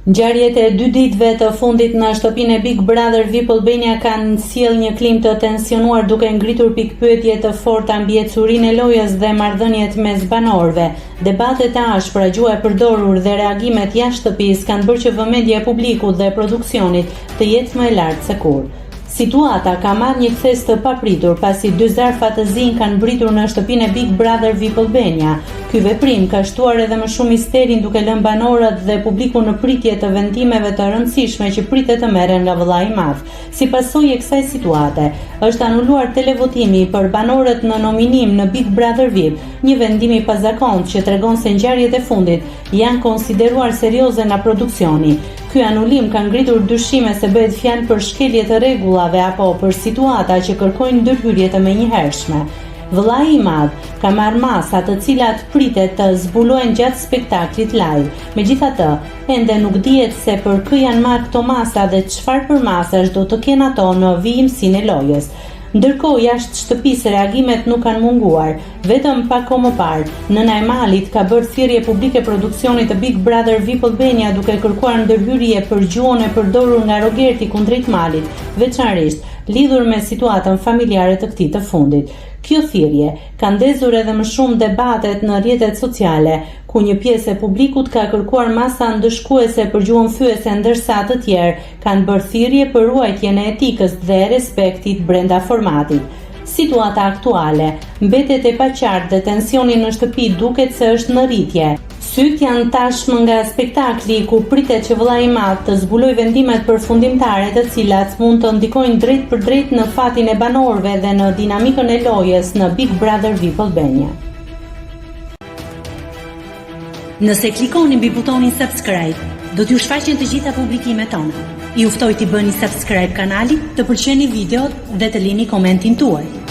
Ngjarjet e dy ditëve të fundit në shtëpinë e Big Brother VIP Albania kanë sjellë një klimë të tensionuar duke ngritur pikëpyetje të forta mbi ecurinë e lojës dhe marrëdhëniet mes banorëve. Debatet e ashpra, gjuha e përdorur dhe reagimet jashtë shtëpisë kanë bërë që vëmendja e publikut dhe produksionit të jetë më e lartë se kurrë. Situata ka marrë një kthesë të papritur pasi dy zarfa të zinj kanë mbërritur në shtëpinë e Big Brother VIP Albania. Ky veprim ka shtuar edhe më shumë misterin duke lënë banorët dhe publikun në pritje të vendimeve të rëndësishme që pritet të merren nga Vëllai i Madh. Si pasojë e kësaj situate, është anuluar televotimi për banorët në nominim në Big Brother VIP, një vendim i pazakontë që tregon se ngjarjet e fundit janë konsideruar serioze nga produksioni. Ky anulim ka ngritur dyshime se bëhet fjalë për shkelje të rregullave apo për situata që kërkojnë ndërhyrje të menjëhershme. Vëllai i Madh ka marrë masa të cilat pritet të zbulohen gjatë spektaklit live. Megjithatë, ende nuk dihet se për kë janë marrë këto masa dhe çfarë përmasash do të kenë ato në vijimësinë e lojës. Ndërkohë, jashtë shtëpisë reagimet nuk kanë munguar. Vetëm pak kohë më parë, nëna e Malit ka bërë thirrje publike produksionit të Big Brother VIP Albania duke kërkuar ndërhyrje për gjuhën e përdorur nga Rogerti kundrejt Malit, veçanërisht lidhur me situatën familjare të këtij të fundit. Kjo thirrje ka ndezur edhe më shumë debatet në rrjetet sociale, ku një pjesë e publikut ka kërkuar masa ndëshkuese për gjuhën fyese ndërsa të tjerë kanë bërë thirrje për ruajtjen e etikës dhe respektit brenda formatit. Situata aktuale mbetet e paqartë dhe tensioni në shtëpi duket se është në rritje. Sytë janë tashmë nga spektakli ku pritet që Vëllai i Madh të zbulojë vendimet përfundimtare të cilat mund të ndikojnë drejtpërdrejt në fatin e banorëve dhe në dinamikën e lojës në Big Brother VIP Albania. Nëse klikoni mbi butonin subscribe, do t'ju shfaqen të gjitha publikimet tona. Ju ftoj t'i bëni subscribe kanalit, të pëlqeni videot dhe të lini komentin tuaj.